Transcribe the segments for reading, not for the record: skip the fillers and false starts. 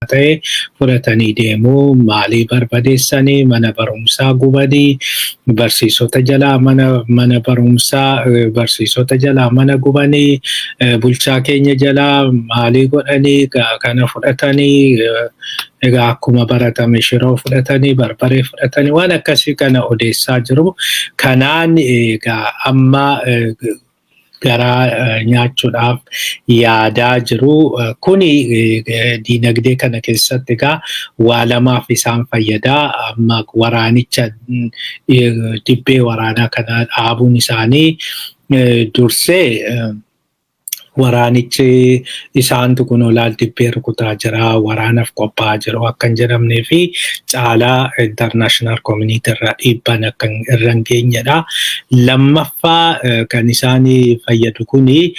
Ta'e fudhatanii deemuu, maalii barbadeessanii, mana barumsaa gubanii, barsiisota jalaa mana barumsaa, barsiisota jalaa mana gubanii, bulchaa keenya jalaa maalii godhanii, kana fudhatanii, egaa akkuma baratame shiroo fudhatanii, barbaree fudhatanii, waan akkasii kana odeessaa jiru. Kanaan egaa amma garaa nyaachuudhaaf yaadaa jiru. Kuni diinagdee kana keessatti egaa waa lamaaf isaan fayyadaa. Amma waraanicha, dibbee waraanaa kana dhaabuun isaanii dursee waraanichi isaantu kun olaal dibbee rukutaa jira, waraanaaf qophaa'aa jiru akka hin jedhamnee fi caalaa international community irraa dhiibban akka irra hin geenyedha. Lammaffaa, kan isaan fayyadu kuni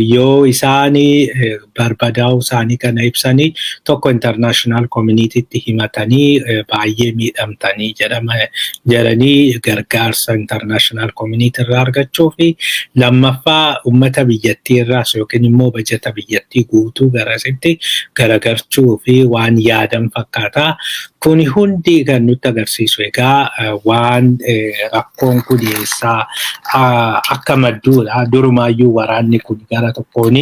yoo isaan barbadaa'uu isaanii kana ibsanii tokko international communitytti himatanii baay'ee miidhamtanii jedhama jedhanii gargaarsa international community irraa argachuu fi lammaffaa uummata biyyattii irraas yookiin immoo bajeta biyyattii guutuu garasitti garagarchuu fi waan yaadan fakkaata. Kuni hundi kan nutti agarsiisu egaa waan rakkoon kun eessaa akka madduudha. Durumaayyuu waraanni kun gara tokkoon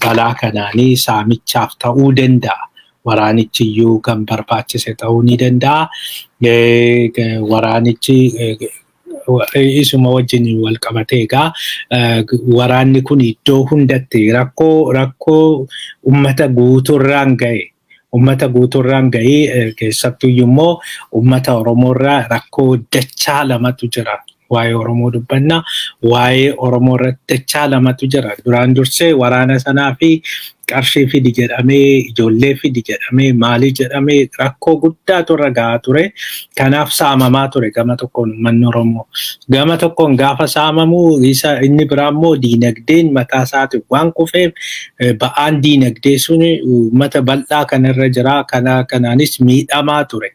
balaa kanaanii saamichaaf ta'uu danda'a. Waraanichi iyyuu kan barbaachise ta'uu ni danda'a. Waraanichi isuma wajjin wal qabatee egaa waraanni kun iddoo hundatti rakkoo uummata guutuurraan ga'e. Uummata guutuurraan ga'ee, keessattuu immoo uummata Oromoorraa rakkoo dachaa lamatu jira. Waa'ee Oromoo dubbanna. Waa'ee Oromoo irratti dachaa lamatu jira. Duraan dursee waraana sanaa fi qarshii fidi jedhamee, ijoollee fidi jedhamee, maalii jedhamee rakkoo guddaatu irra gahaa ture. Kanaaf saamamaa ture gama tokkoon uummanni Oromoo. Gama tokkoon gaafa saamamu, isa inni biraa immoo diinagdeen mataa isaatiif waan kufeef ba'aan diinagdee sun uummata bal'aa kanarra jira. Kanaanis miidhamaa ture.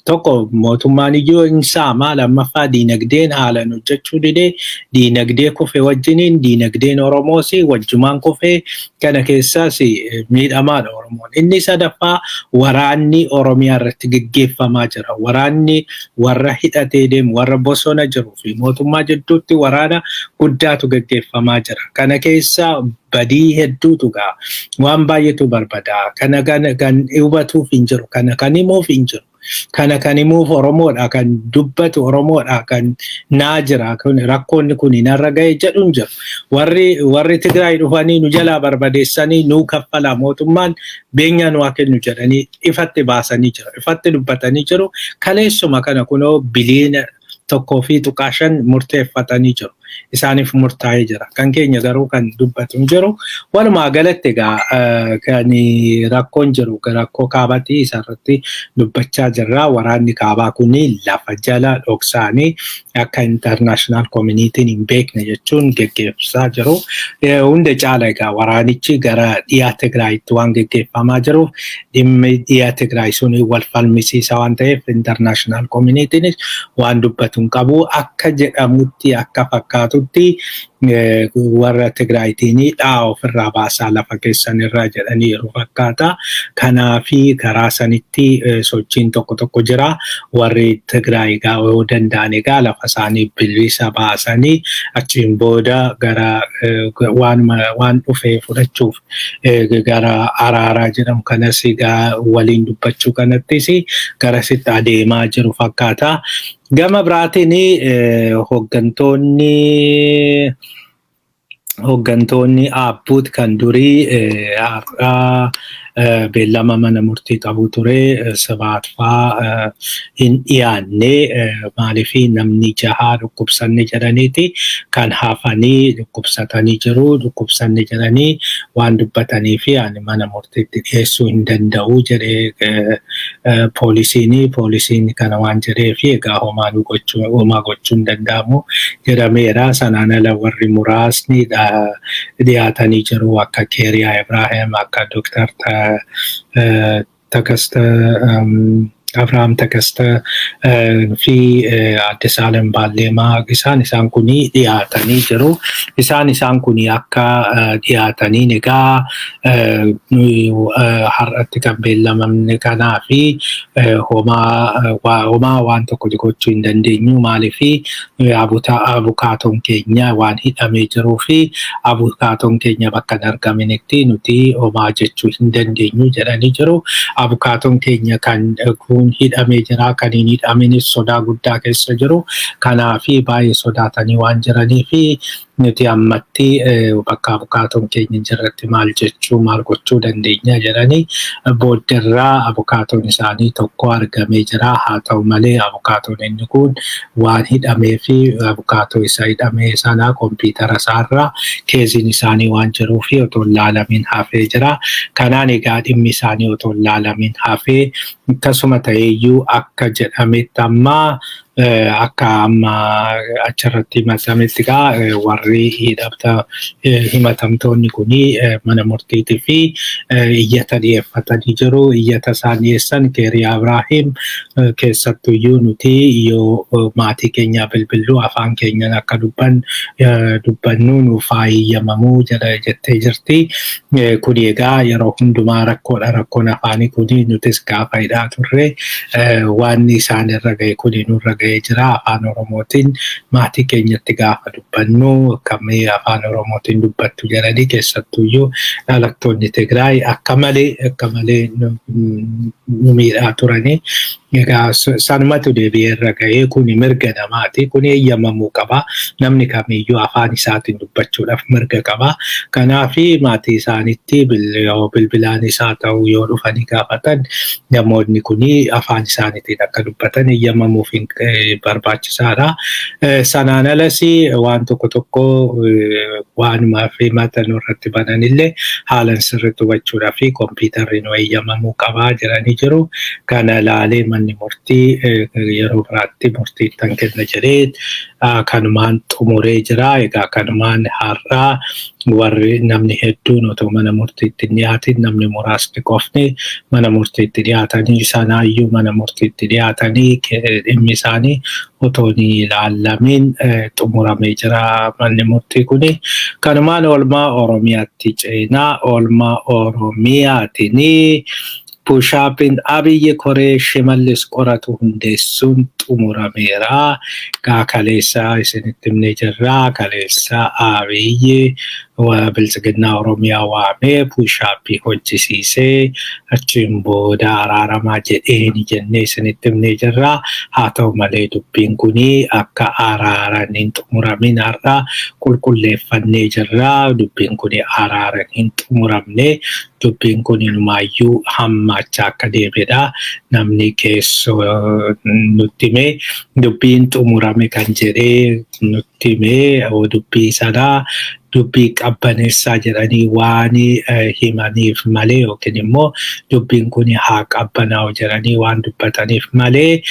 Tokko mootummaan iyyuu hin saamaa, lammaffaa diinagdeen haalaan hojjechuu didee, diinagdee kufe wajjiniin diinagdeen Oromoos wajjumaan kufee, kana keessaas miidhamaadha Oromoon. Inni sadaffaa waraanni Oromiyaa irratti geggeeffamaa jira. Waraanni warra hidhatee deemu, warra bosona jiruu fi mootummaa jidduutti waraana guddaatu geggeeffamaa jira. Kana keessa badii hedduutu ga'a. Waan baay'eetu barbaada. Kana kan hubatuuf hin jiru. Kana kan himuuf hin jiru. Kana kan himuuf Oromoodha, kan dubbatu Oromoodha, kan naa jira, kun rakkoonni kun narra ga'e jedhu hin jiru. Warri Tigraay dhufanii nu jalaa barbadeessanii, nuu kaffalaa, mootummaan beenyaa nu haa kennu jedhanii ifatti baasanii jiru. Ifatti dubbatanii jiru. Kaleessuma kana kunoo biliyoona 1.5 murteeffatanii jiru. Isaaniif murtaa'ee jira. Kan keenya garuu kan dubbatu hin jiru. Walumaa galatti egaa kan rakkoon jiru rakkoo kaabatii isarratti dubbachaa jirra. Waraanni kaabaa kun lafa jala dhoksaanii akka international communityn hin beekne jechuun geggeessaa jiru. Hunda caala egaa waraanichi gara dhiyaa Tigraayitti waan geggeeffamaa jiruuf dhimmi dhiyaa Tigraay sun wal falmisiisa waan ta'eef international communitynis waan dubbatu hin qabu. Akka jedhamutti, akka fakkaatutti, warra Tigraayitiin dhaa ofirraa baasaa lafa keessan irraa jedhanii yeroo fakkaata. Kanaafi karaa sanitti sochiin tokko tokko jira. Warri Tigraay egaa yoo danda'an egaa lafa isaanii bilisa baasanii achiin booda gara waan dhufe fudhachuuf gara araaraa jedhamu kanas egaa waliin dubbachuu kanattis garasitti adeemaa jiru fakkaata. Gama biraatiin hooggantoonni Aabbuut kan durii har'aa beellama mana murtii qabu ture. Sibaat fa'aa hin dhiyaanne. Maaliif? Namni jahaa dhukkubsanne jedhaniiti, kan hafanii dhukkubsatanii jiru, dhukkubsanne jedhanii waan dubbatanii fi ani mana murtiitti dhiyeessuu hin danda'u jedhee poolisiin kana waan jedhee fi egaa homaa gochuu hin danda'amu jedhameera. Sanaan ala warri muraasni dhiyaatanii jiru, akka Keeriyaa Ibrahim, akka Dooktar Takasta Abrahaam Takasta fi Addisaalem Baalleemaa isaan kuni dhiyaatanii jiru. Isaan kuni akka dhiyaataniin egaa har'atti kan beellamamne kanaa fi homaa waan tokko gochuu hin dandeenyu, maaliifi abukaatoon keenya waan hidhamee jiruu fi abukaatoon keenya bakka hin argaminitti nuti homaa jechuu hin dandeenyu jedhanii jiru. Abukaatoon keenya kan kun hidhamee jira, kan hin hidhaminis sodaa guddaa keessa jiru. Kanaafi baay'ee sodaatanii waan jiranii fi nuti ammatti bakka abukaatoon keenya hin jirretti maal jechuu, maal gochuu dandeenya jedhanii, boodderraa abukaatoon isaanii tokko argamee jira. Haa ta'u malee, abukaatoon inni kun waan hidhamee fi abukaatoo isa hidhamee sana kompiitara isaarra keeziin isaanii waan jiruu fi otoo hin laalamin hafee jira. Kanaan egaa dhimmi isaanii otoo hin laalamin hafee akkasuma ta'eeyyuu, akka jedhametti amma akka amma achirratti himatametti egaa warri hidhamta himatamtoonni kuni mana murtiitii fi iyyata dhiyeeffatanii jiru. Iyyata isaan dhiyeessan Keeriyaa Ibraahim keessattuyyuu nuti yoo maatii keenyaa bilbilluu afaan keenyan akka dubbannu nuuf haa eeyyamamuu jedha jettee jirti. Kuni egaa yeroo hundumaa rakkoodha. Rakkoon afaanii kuni nutis gaafa hidhaa turre waan isaan irra ga'e kuni nurra ga'ee jira. Afaan Oromootiin maatii keenyatti gaafa dubbannu akkamii afaan Oromootiin dubbattu jedhanii, keessattuyyuu dhalattoonni Tigraay akka malee nu miidhaa turanii. Egaa sanumatu deebi'ee irra ga'ee. Kuni mirga namaati. Kuni eeyyamamuu qaba. Namni kamiyyuu afaan isaatiin dubbachuudhaaf mirga qaba. Kanaafi maatii isaaniitti yoo bilbilaan isaa ta'u, yoo dhufanii gaafatan, namoonni kuni afaan isaaniitiin akka dubbatan eeyyamamuuf barbaachisaadha. Sanaan alas waan tokko tokko waanuma himatan irratti bananillee haalan sirriitti hubachuudhaaf kompiitarri nu eeyyamamuu qabaa jedhanii jiru. Kana ilaalee manni murtii yeroo biraatti murtii ittan kenna jedhee kanumaan xumuree jira. Egaa kanumaan har'aa warri namni hedduun otoo mana murtiitti hin dhiyaatin, namni muraasni qofni mana murtiitti dhiyaatanii, sanaayyuu mana murtiitti dhiyaatanii dhimmi isaanii otoo hin ilaallamin xumuramee jira manni murtii kuni. Kanumaan oolmaa Oromiyaatti ceenaa. Oolmaa Oromiyaatiin push-upiin Abiyyi koree Shimallis qoratu hundeessuun xumurameera. Gaa kaleessa isinitti himnee jirra. Kaleessa Abiyyi Biltsiginnaa Oromiyaa waamee push-upii hojjisiisee achiin booda araaramaa jedheeni jennee isinitti himnee jirra. Haa ta'u malee, dubbiin kuni akka araaran hin xumuramin har'a qulqulleeffannee jirra. Dubbiin kuni araaran hin xumuramne. Dubbiin kun inumaayyuu hammaachaa akka deemedha. Namni keessoo nutti hime, dubbiin xumurame kan jedhee nutti hime, dubbii sanaa dubbii qabbaneessaa jedhanii waan himaniif malee yookiin immoo dubbiin kun haa qabbanaa'u jedhanii waan dubbataniif malee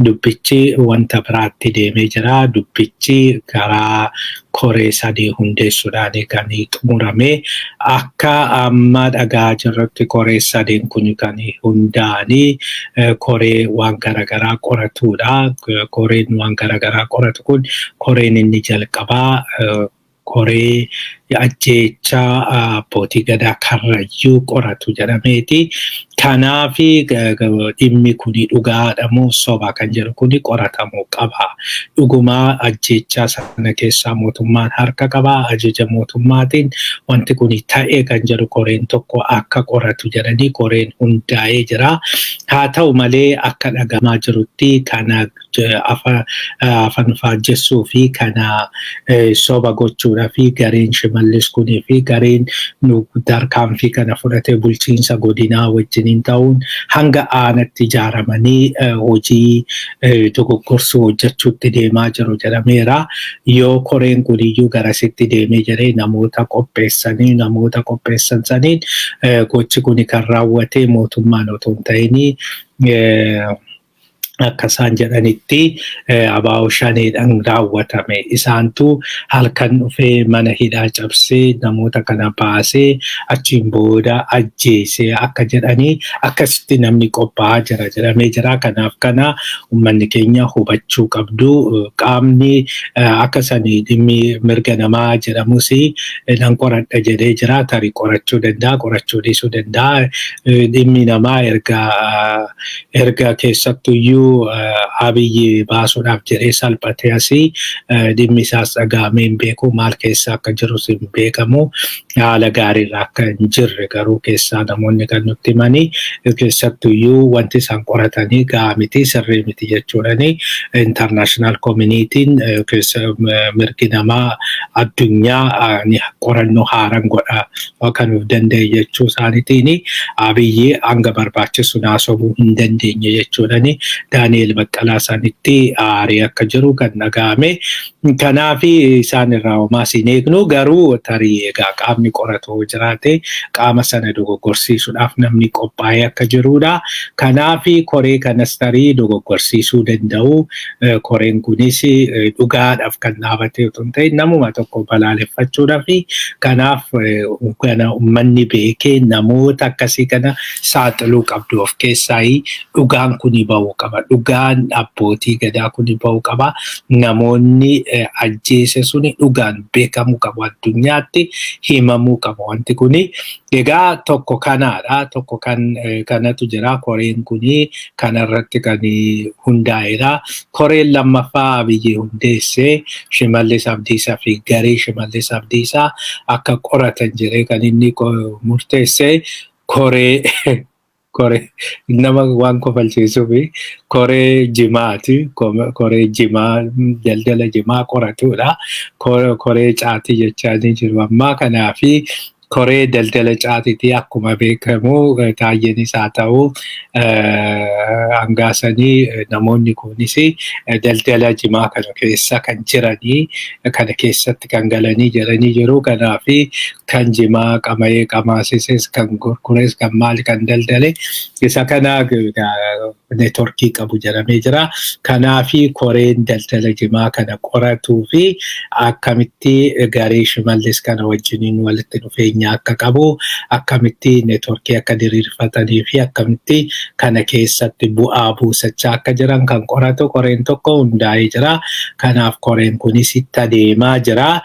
dubbichi wanta biraatti deemee jira. Dubbichi karaa koree sadii hundeessuudhaan kan xumurame. Akka amma dhagaa jirrutti koree sadiin kun kan hundaa'anii koree waan garaagaraa qoratudha. Koreen waan garaagaraa qoratu kun, koreen inni jalqabaa koree ajjeechaa abbootii gadaa Karrayyuu qoratu jedhameeti. Kanaaf dhimmi kuni dhugaadha moo soba kan jedhu kuni qoratamuu qaba. Dhugumaa ajjeechaa sana keessaa mootummaan harka qabaa, ajaja mootummaatiin wanti kuni ta'e kan jedhu koreen tokko akka qoratu jedhanii koreen hundaa'ee jira. Haa ta'u malee, akka dhagamaa jirutti kana afaan faajjessuu fi kana soba gochuudhaa fi gareen Shimallis kunii fi gareen tarkaanfii kana fudhatee bulchiinsa godinaa wajjiniin ta'uun hanga aanatti ijaaramanii hojii dogoggorsuu hojjechuutti deemaa jiru jedhameera. Yoo koreen kuniyyuu garasitti deemee jedhee namoota qopheessanii, namoota qopheessan saniin gochi kuni kan raawwate mootummaan otoo hin ta'inii Akka isaan jedhanitti ABO Shaneedhaan raawwatame. Isaantu halkan dhufee mana hidhaa cabsee namoota kana baasee achiin booda ajjeesee akka jedhanii akkasitti namni qophaa'aa jira jedhamee jira. Kanaaf kana uummanni keenya hubachuu qabdu. Qaamni akka sanii dhimmi mirga namaa jedhamus nan qoradha jedhee jira. Tarii qorachuu danda'a, qorachuu dhiisuu danda'a. Dhimmi namaa erga keessattuyyuu Abiyyi baasuudhaaf jedhee salphatee asii dhimmi isaas dhaga'amee hin beeku, maal keessa akka jirus hin beekamu. Haala gaariirra akka hin jirre garuu keessaa namoonni kan nutti himanii, keessattuyyuu wanti isaan qoratanii gahaa miti, sirrii miti jechuudhani. International communityn, keessa mirgi namaa addunyaa qorannoo haaran godha kan of danda'e jechuu isaaniitiin Abiyyi hanga barbaachisu naasobuu hin dandeenye jechuudhani Daani'el Baqqalaa isaanitti aaree akka jiru kan dhaga'ame. Kanaaf isaan irraa homaas hin eegnu, garuu tarii egaa qaamni qoratu jiraate qaama sana dogoggorsiisuudhaaf namni qophaa'ee akka jirudha. Kanaaf koree kanas tarii dogoggorsiisuu danda'u. Koreen kunis dhugaadhaaf kan dhaabate otoo hin ta'in namuma tokko balaaleffachuudhaaf. Kanaaf kana uummanni beekee namoota akkasii kana saaxiluu qabdu of keessaa. Dhugaan kuni bahuu qaba. Dhugaan abbootii gadaa kuni bahuu qaba. Namoonni ajjeese suni dhugaan beekamuu qabu. Addunyaatti himamuu qaba wanti kuni. Egaa tokko kanaadha. Tokko kan kanatu jira. Koreen kuni kanarratti kan hundaa'edha. Koreen lammaffaa Abiyyi hundeessee Shimallis Abdiisaa fi garee Shimallis Abdiisaa akka qoratan jedhee kan inni murteesse koree nama waan kofalchiisuuf koree jimaati. Koree jimaa, daldala jimaa qoratudha. Koree caatii jechaa ni jiru ammaa kanaafi koree daldala caatiitii. Akkuma beekamu Taayyeenis haa ta'u hangaasanii namoonni kunis daldala jimaa kana keessa kan jiranii, kana keessatti kan galanii jiranii jiru. Kanaafi kan jimaa qama'ee qamaasises, kan gurgures, kan maal kan daldale isa kana networkii qabu jedhamee jira. Kanaafi koreen daldala jimaa kana qoratuu fi akkamitti garee Shimallis kana wajjiniin walitti dhufeenya akka qabu, akkamitti networkii akka diriirfatanii fi akkamitti kana keessatti bu'aa buusachaa akka jiran kan qoratu koreen tokko hundaa'ee jira. Kanaaf koreen kunis itti adeemaa jira.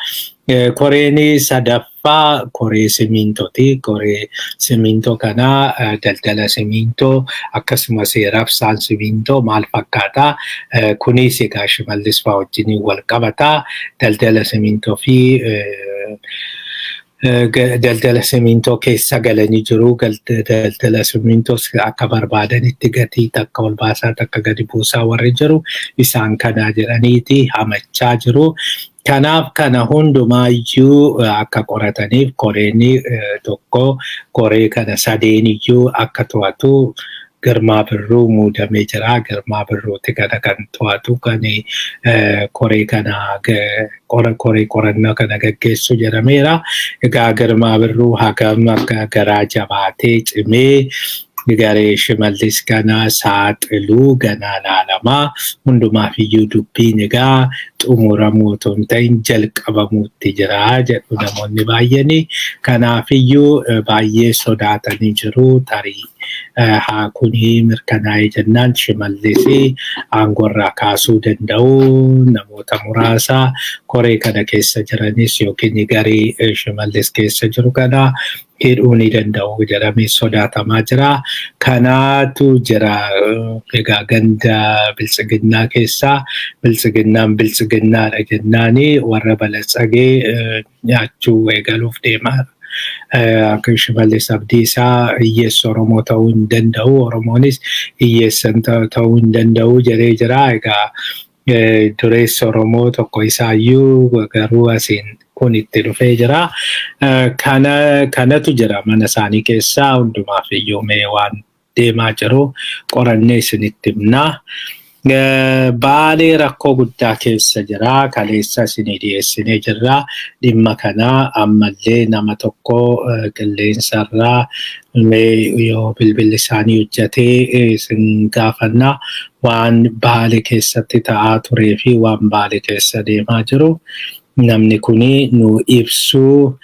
Koreen sadaffaa koree simiintooti. Koree simintoo kanaa daldala simintoo akkasumas rabsaan simintoo maal fakkaata? Kunis egaa Shimallis fa'aa wajjiniin wal qabata. Daldala simintoo fi daldala simintoo keessa galanii jiru. Daldala simintoos akka barbaadanitti gatii takka ol baasaa, takka gadi buusaa warri jiru isaan kanaa jedhaniiti hamachaa jiru. Kanaaf kana hundumaayyuu akka qorataniif koreen tokko koree kana sadeeniyyuu akka to'atu Girmaa Birruu muudamee jira. Girmaa Birruuti kana kan to'atu, kan koree kana koree qorannoo kana gaggeessu jedhameera. Egaa Girmaa Birruu hagam akka garaa jabaatee cimee garee Shimallis kana saaxiluu ganaa laalamaa. Hundumaaf iyyuu dubbiin egaa xumuramuu otoo hin ta'in jalqabamuutti jira jedhu namoonni baay'een. Kanaafiyyuu baay'ee sodaatanii jiru. Tarii haa kuni mirkanaa'ee jennaan Shimallis aangoorraa kaasuu danda'u, namoota muraasa koree kana keessa jiranis yookiin garee Shimallis keessa jiru kana hidhuu ni danda'u jedhamee sodaatamaa jira. Kanaatu jira egaa ganda biltsiginnaa keessaa. Biltsiginnaan biltsiginnaadha jennaani warra balatsagee nyaachuu eegaluuf deemaa. Akka Shimallis Abdiisaa hiyyeessa Oromoo ta'uu hin danda'u, Oromoonis hiyyeessa ta'uu hin danda'u jedhee jira. Egaa dureessa Oromoo tokko isaayyuu garuu asiin kun itti dhufee jira. Kana kanatu jira mana isaanii keessaa. Hundumaaf iyyuu mee waan deemaa jiru qorannee isinitti himnaa. Baalee rakkoo guddaa keessa jira. Kaleessa isinii dhiyeessinee jirra. Dhimma kana ammallee nama tokko qilleensarraa mee yoo bilbilli isaanii hojjetee isin gaafanna, waan Baalee keessatti ta'aa turee fi waan Baalee keessa deemaa jiru. Namni kuni nu ibsuu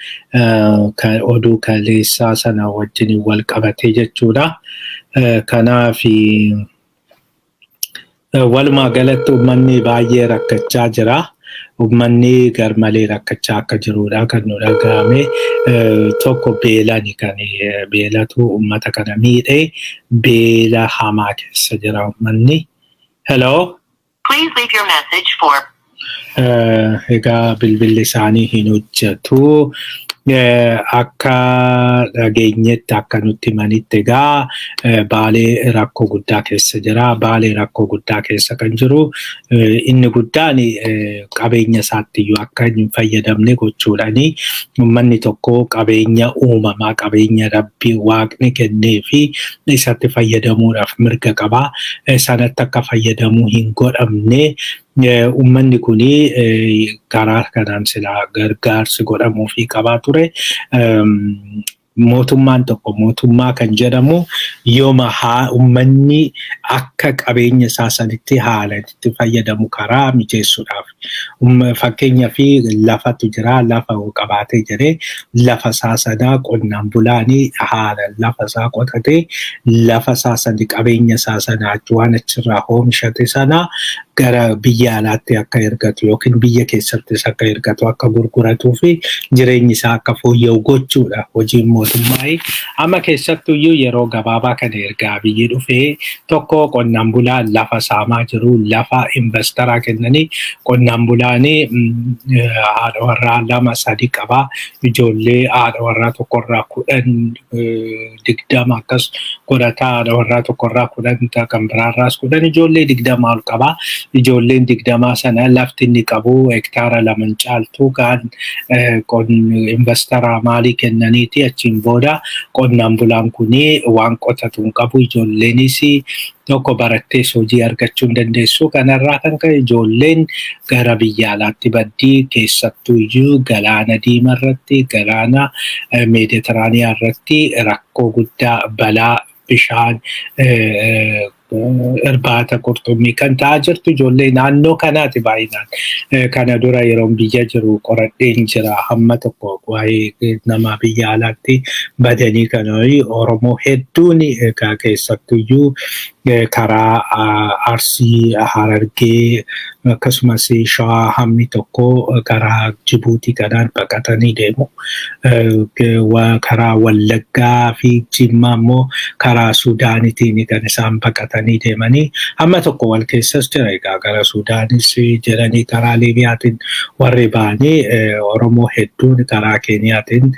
oduu kaleessaa sana wajjin wal qabatee jechuudha. Kanaaf walumaa galatti uummanni baay'ee rakkachaa jira. Uummanni garmalee rakkachaa akka jirudha kan nu dhaga'ame. Tokko beelani, kan beelatu uummata kana miidhee, beela hamaa keessa jira uummanni. Hello. Please leave your message for Egaa bilbilli isaanii hin hojjetu. Akka dhageenyetti, akka nutti himanitti egaa Baalee rakkoo guddaa keessa jira. Baalee rakkoo guddaa keessa kan jiru inni guddaan qabeenya isaatti iyyuu akka hin fayyadamne gochuudhaani. Uummanni tokko qabeenya uumamaa, qabeenya Rabbi Waaqni kennee fi isatti fayyadamuudhaaf mirga qaba. Sanatti akka fayyadamuu hin godhamne, uummanni kuni karaa kanaan silaa gargaarsi godhamuufii qabaa ture. Mootummaan tokko mootummaa kan jedhamu yooma haa uummanni akka qabeenya isaa sanitti haala itti fayyadamu karaa mijeessuudhaaf. Fakkeenyaa fi lafatu jira, lafa qabaatee jedhee lafa isaa sanaa qonnaan bulaanii haala lafa isaa qotatee, lafa isaa sani, qabeenya isaa sanaa, waan achirraa oomishate sana gara biyya alaatti akka ergatu yookiin biyya keessattis akka ergatu, akka gurguratuu fi jireenyi isaa akka fooyya'u gochuudha hojiin mootummaa. Amma keessattuyyuu yeroo gabaabaa kana ergaa biyyi dhufee tokko qonnaan bulaan lafa saamaa jiru, lafa investors kennanii. Qonnaan bulaanii haadha warraa lama sadi qabaa, ijoollee haadha warraa tokkorraa 10, 20 akkas godhataa, haadha warraa tokkorraa 10, kan biraarraas 10, ijoollee 20 ol qabaa. Ijoolleen 20 sana lafti inni qabu hektaara 2 caaltu. Kaan investor maalii kennaniiti, achiin booda qonnaan bulaan kuni waan qotatu hin qabu. Ijoolleenis tokko barattees hojii argachuu hin dandeessu. Kanarraa kan ka'e ijoolleen gara biyya alaatti baddii, keessattuyyuu galaana Diimaa irratti, galaana Meeditiraaniyaa irratti rakkoo guddaa, balaa bishaan, irbaata qurxummii kan ta'aa jirtu ijoollee naannoo kanaati baay'inaan. Kana dura yeroon biyya jiru qoradheen jira hamma tokko waa'ee nama biyya alaatti badanii kana. Oromoo hedduun keessattuyyuu karaa Arsii, Harargee, akkasumas Shawaa hammi tokko karaa Jibuutii kanaan baqatanii deemu. Karaa Wallaggaa fi Jimmaa immoo karaa Suudaanitiin kan isaan baqatanii deemanii hamma tokko wal keessas jira. Egaa gara Suudaanis jedhanii karaa Liibiyaatiin warri ba'anii, Oromoo hedduun karaa Keeniyaatiin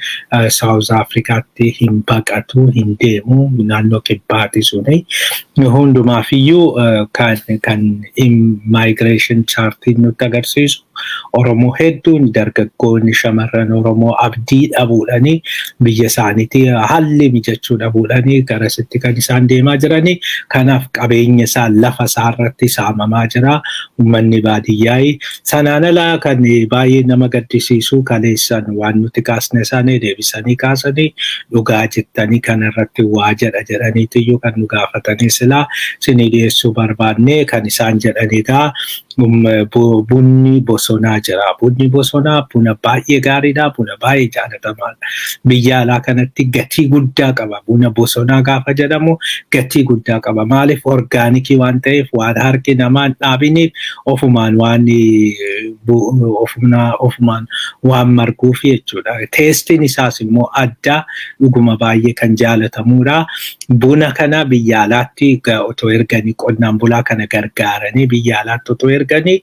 South Afrikaatti hin baqatu, hin deemu, naannoo kibbaati suni. Hundumaafiyyuu kan migration chartiin nutti agarsiisu Oromoo hedduun, dargaggoonni, shamarran Oromoo abdii dhabuudhanii, biyya isaaniitti haalli mijachuu dhabuudhanii garasitti kan isaan deemaa jiranii. Kanaaf qabeenya isaa, lafa isaa irratti saamamaa jira uummanni baadiyyaa. Sanaan alaa kan baay'ee nama gaddisiisu, kaleessan waan nuti kaasne isaanii deebisanii kaasanii, dhugaa jettanii kanarratti waa jedha jedhaniitiyyuu kan nu gaafatanii, silaa isinii dhiyeessuu barbaanne. Kan isaan jedhanidha. Bunni bosonaa jira. Bunni bosonaa buna baay'ee gaariidha. Buna baay'ee jaalatamaadha. Biyya alaa kanatti gatii guddaa qaba. Buna bosonaa gaafa jedhamu gatii guddaa qaba. Maaliif? Organic waan ta'eef, waan harki namaa hin dhaabiniif, ofumaan waan ofumaan waan marguuf jechuudha. Tasteiin isaas immoo adda, dhuguma baay'ee kan jaalatamudha. Buna kana biyya alaatti otoo erganii, qonnaan bulaa kana gargaaranii biyya alaatti otoo erganii,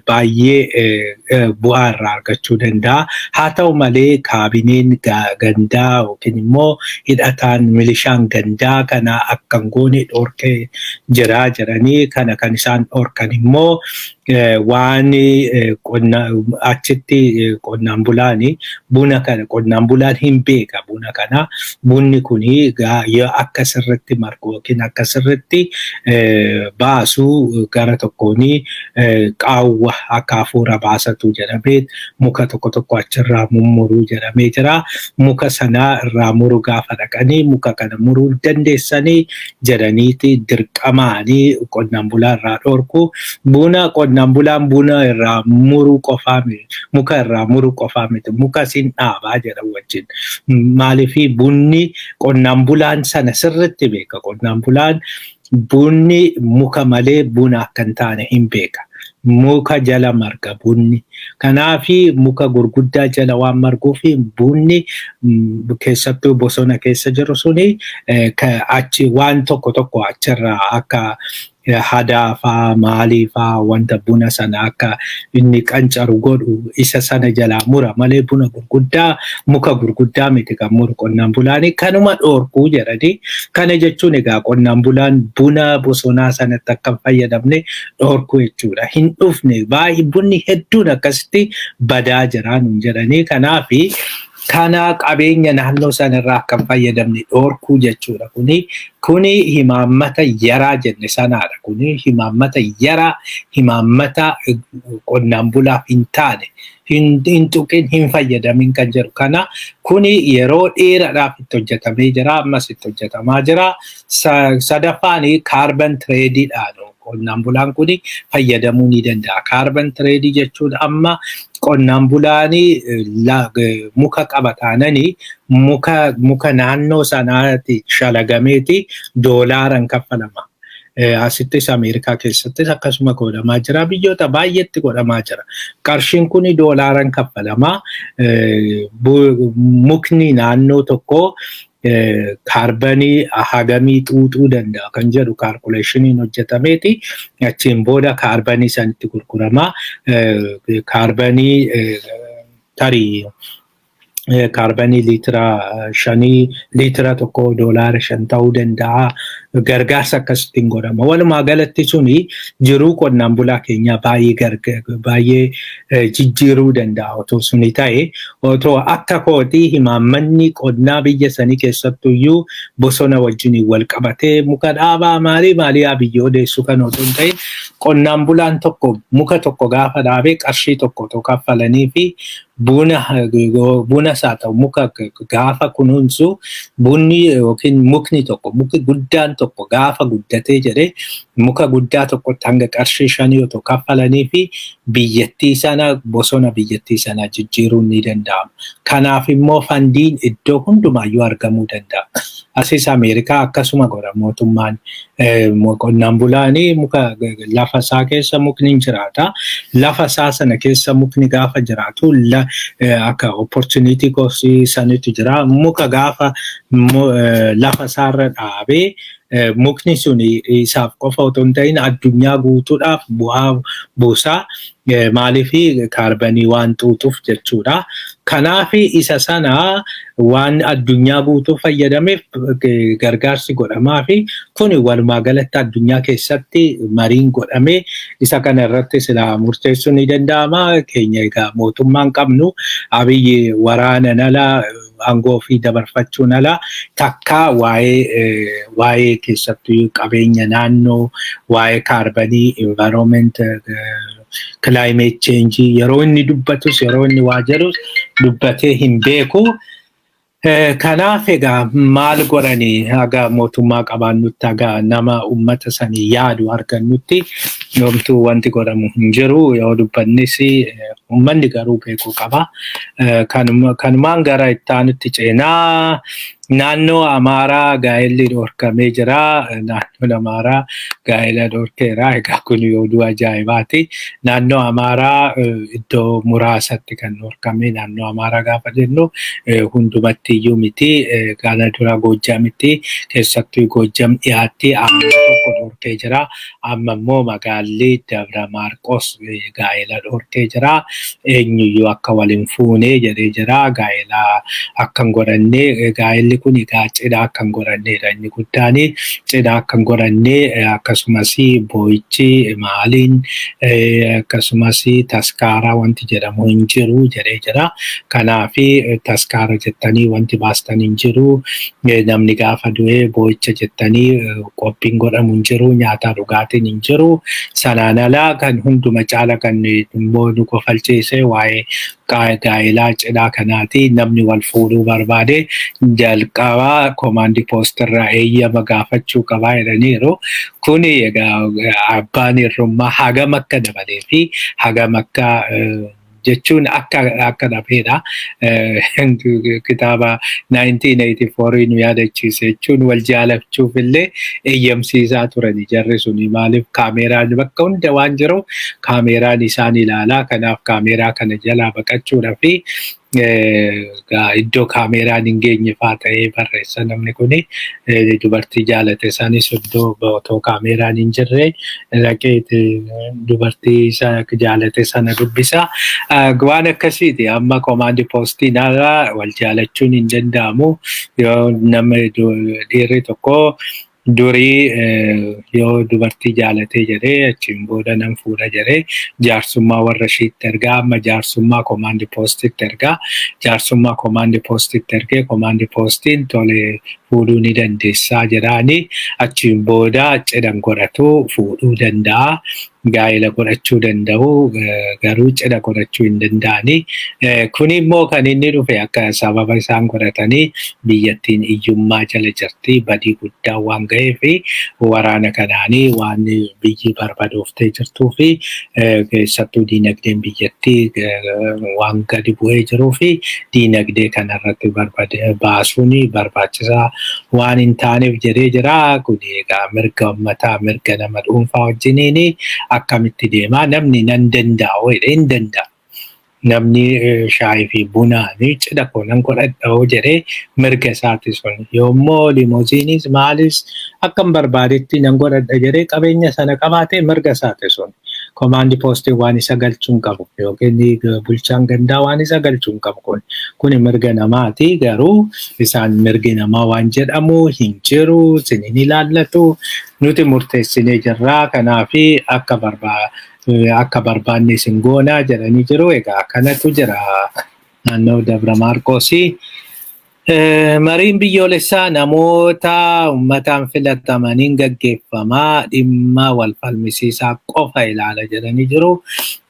baay'ee bu'aa irraa argachuu danda'a. Haa ta'u malee kaabineen gandaa yookiin immoo hidhataan milishaan gandaa kana akka hin goone dhorkee jira jedhanii. Kana kan isaan dhorkan immoo Waan achitti qonnaan bulaan buna kana, qonnaan bulaan hin beeka buna kana, bunni kuni akka sirritti margu yookiin akka sirritti baasuu gara tokkoon qaawwa akka hafuura baasatu jedhamee muka tokko tokko achirraa mummuruu jedhamee jira. Muka sanaa irraa muru gaafa dhaqanii, muka kana muruu dandeessanii jedhaniiti dirqamaanii qonnaan bulaa irraa dhorku. Buna qonnaan bulaan buna irraa muruu qofaa miti, muka irraa muruu qofaa miti, muka sin dhaabaa jedhan wajjin. Maaliifii bunni qonnaan bulaan sana sirritti beeka. Qonnaan bulaan bunni muka malee buna akka hin taane hin beeka. Muka jala marga bunni. Kanaafi muka gurguddaa jala waan marguufi bunni keessattuu bosona keessa jiru suni achi waan tokko tokko achirraa akka hadaafaa maaliifaa wanta buna sana akka inni qancaru godhu isa sana jalaa mura malee buna gurguddaa, muka gurguddaa miti kan muru qonnaan bulaani. Kanuma dhoorkuu jedhanii. Kana jechuun egaa qonnaan bulaan buna bosonaa sanatti akka hin fayyadamne dhoorkuu jechuudha. Hin dhufne, baay'ee bunni hedduun akkasitti badaa jira nuun jedhanii. Kanaafi kana qabeenya naannoo sanarraa akka hin fayyadamne dhoorkuu jechuudha. Kuni himaammata yaraa jenne sanaadha. Kuni himaammata yaraa, himaammata qonnaan bulaaf hin taane, hin tuqin, hin fayyadamin kan jedhu kana. Kuni yeroo dheeraadhaaf itti hojjetamee jira, ammas itti hojjetamaa jira. Sadaffaan carbon tradeiidhaan qonnaan bulaan kuni fayyadamuu ni danda'a. Carbon trade jechuun amma qonnaan bulaan muka qaba taananii muka naannoo sanaatti shalagameeti doolaaran kaffalama. Asittis Ameerikaa keessattis akkasuma godhamaa jira. Biyyoota baay'eetti godhamaa jira. Qarshiin kun doolaaran kaffalamaa. Mukni naannoo tokkoo kaarbanii hagamii xuuxuu danda'a kan jedhu calculationiin hojjetameeti. Achiin booda kaarbanii sanitti gurguramaa. Kaarbanii tarii kaarbanii liitira 5, liitira 1 $5 ta'uu danda'a. Gargaarsa akkasittiin godhama. Walumaa galatti suni jiruu qonnaan bulaa keenyaa baay'ee baay'ee jijjiiruu danda'a otoo suni ta'e. Otoo akka kootii himaammanni qonnaa biyya sanii keessattuyyuu bosona wajjin wal qabatee muka dhaabaa maalii maalii biyya odeessu kan otoo hin ta'in, qonnaan bulaan tokko muka tokko gaafa dhaabee qarshii tokko otoo kaffalanii fi buna isaa ta'u muka gaafa kunuunsu, bunni yookiin mukni tokko, muki guddaan tokko gaafa guddatee jedhee muka guddaa tokkotti hanga qarshii 5 otoo kaffalanii fi biyyattii sana, bosona biyyattii sana jijjiiruun ni danda'ama. Kanaaf immoo fundiin iddoo hundumaayyuu argamuu danda'a. Asis Ameerikaa akkasuma godha mootummaan. Qonnaan bulaanii muka lafa isaa keessa mukni hin jiraata. Lafa isaa sana keessa mukni gaafa jiraatu akka opportunity cost sanitu jira. Muka gaafa lafa isaarra dhaabee mukni sun isaaf qofa otoo hin ta'in addunyaa guutuudhaaf bu'aa buusaa. Maaliif? Kaarbanii waan xuuxuuf jechuudha. Kanaaf isa sana waan addunyaa guutuu fayyadameef gargaarsi godhamaa fi kuni walumaa galatti addunyaa keessatti mariin godhamee isa kana irratti silaa murteessuun ni danda'ama. Keenya egaa mootummaan qabnu Abiyyi waraanan ala, aangoo ofii dabarfachuun ala takka waa'ee keessattuu qabeenya naannoo, waa'ee kaarbanii, environment, climate change yeroo inni dubbatus, yeroo inni waa jedhus dubbatee hin beeku. Kanaaf egaa maal godhanii, haga mootummaa qabaannutti, haga nama uummata sanii yaadu argannutti yoomtuu wanti godhamu hin jiru. Yoo dubbannis uummanni garuu beekuu qaba. Kanumaan gara itti aanutti ceenaa. Naannoo Amaaraa gaa'elli dhorkamee jira. Naannoon Amaaraa gaa'ela dhorkeera. Egaa kun oduu ajaa'ibaati. Naannoo Amaaraa iddoo muraasatti kan dhorkame. Naannoo Amaaraa gaafa jennu hundumatti iyyuu miti. Kana dura Goojjamitti, keessattuu Goojjam dhiyaatti amma tokko dhorkee jira. Amma immoo magaalli Dabra Maarqos gaa'ela dhorkee jira. Eenyuyyuu akka wal hin fuune jedhee jira. Gaa'ela akka hin godhanne, gaa'elli Gaa'elli kun egaa cidha akka hin godhanneedha inni guddaan, cidha akka hin godhanne, akkasumas boo'ichi maaliin, akkasumas taskaaraa wanti jedhamu hin jiru jedhee jira. Kanaaf taskaara jettanii wanti baastan hin jiru. Namni gaafa du'ee boo'icha jettanii qophiin godhamu hin jiru, nyaataa dhugaatiin hin jiru. Sanaan alaa kan hunduma caala kan immoo nu kofalchiise waa'ee gaa'elaa cidhaa kanaati. Namni wal fuudhuu barbaade jalqabaa komaandii poostirraa eeyyama gaafachuu qabaa jedhaniiru. Kuni egaa abbaan irrummaa hagam akka dabalee fi hagam akka jechuun akka dhabeedha. Kitaaba 1984 nu yaadachiise jechuun wal jaalachuuf illee eeyyamsiisaa turani jarri suni. Maaliif? Kaameeraan bakka hunda waan jiru kaameeraan isaan ilaalaa. Kanaaf kaameeraa kana jalaa baqachuudhaa fi iddoo kaameeraan hin geenye faa ta'ee barreessa namni kuni. Dubartii jaalate sanis iddoo otoo kaameeraan hin jirre dhaqee dubartii isa jaalate sana dubbisa. Waan akkasiiti. Amma komaandi poostiin alaa wal jaalachuun hin danda'amu. Yoo nama dhiirri tokko durii yoo dubartii jaalatee jedhee achiin booda nan fuudha jedhee jaarsummaa warra ishiitti ergaa, amma jaarsummaa komaandi poostitti ergaa. Jaarsummaa komaandi poostitti ergee komaandi poostiin tole, fuudhuu ni dandeessaa jedhaani. Achiin booda cidhan godhatu, fuudhuu danda'a. Gaa'ela godhachuu danda'u, garuu cidha godhachuu hin danda'ani. Kun immoo kan inni dhufe akka sababa isaan godhatanii biyyattiin hiyyummaa jala jirti, badii guddaa waan ga'eef, waraana kanaanii waan biyyi barbadooftee jirtuu fi keessattuu diinagdeen biyyattii waan gadi bu'ee jiruu fi diinagdee kanarratti baasuun barbaachisaa waan hin taaneef jedhee jira. Kun egaa mirga uummataa, mirga nama dhuunfaa wajjiniin akkamitti deemaa? Namni nan danda'u jedhee hin danda'a. Namni shaayii fi bunaan cidha koo nan godhadha hoo jedhee mirga isaati sun. Yoommoo limooziinis maalis akkam barbaadetti nan godhadha jedhee qabeenya sana qabaatee mirga isaati sun. Komaandi poostiin waan isa galchuu hin qabu yookiin bulchaan gandaa waan isa galchuu hin qabu kun. Kuni mirga namaati, garuu isaan mirgi namaa waan jedhamu hin jiru, isin hin ilaallatu, nuti murteessinee jirraa, kanaafi akka barbaanne isin goonaa jedhanii jiru. Egaa kanatu jira naannoo Dabra Maarqoosii. Mariin biyyoolessaa namoota uummataan filatamaniin gaggeeffamaa, dhimma wal falmisiisaa qofa ilaala jedhanii jiru.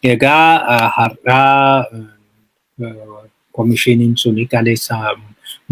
Egaa har'aa komishiniin suni kaleessa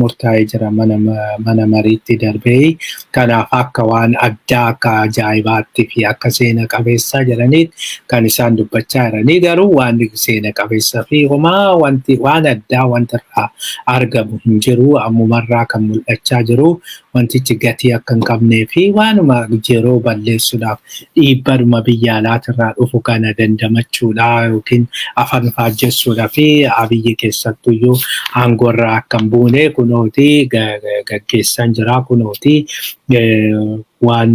murtaa'ee jira, mana mariitti darbee. Kanaaf akka waan addaa, akka ajaa'ibaatti fi akka seena qabeessaa jedhaniit kan isaan dubbachaa jiranii, garuu waan seena qabeessaa fi homaa wanti waan addaa wanti irraa argamu hin jiru. Ammumarraa kan mul'achaa jiru wantichi gatii akka hin qabnee fi waanuma yeroo balleessuudhaaf, dhiibbadhuma biyya alaatirraa dhufu kana dandamachuudha yookiin afaan faajjessuudha fi Abiyyi keessattuyyuu aangoorraa akka hin buune kunooti gaggeessaan jira, kunooti waan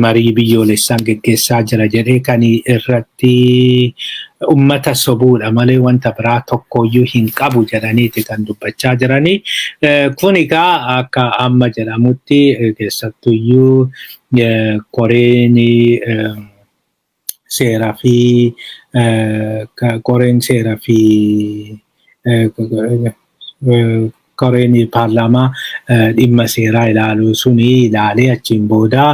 marii biyyoolessaan gaggeessaa jira jedhee kan irratti ummata sobuudha malee wanta biraa tokkoyyuu hin qabu jedhaniiti kan dubbachaa jiranii. Kun egaa akka amma jedhamutti keessattuyyuu koreen seeraa fi koreen seeraa fi koreen paarlaamaa dhimma seeraa ilaalu suni ilaalee achiin booda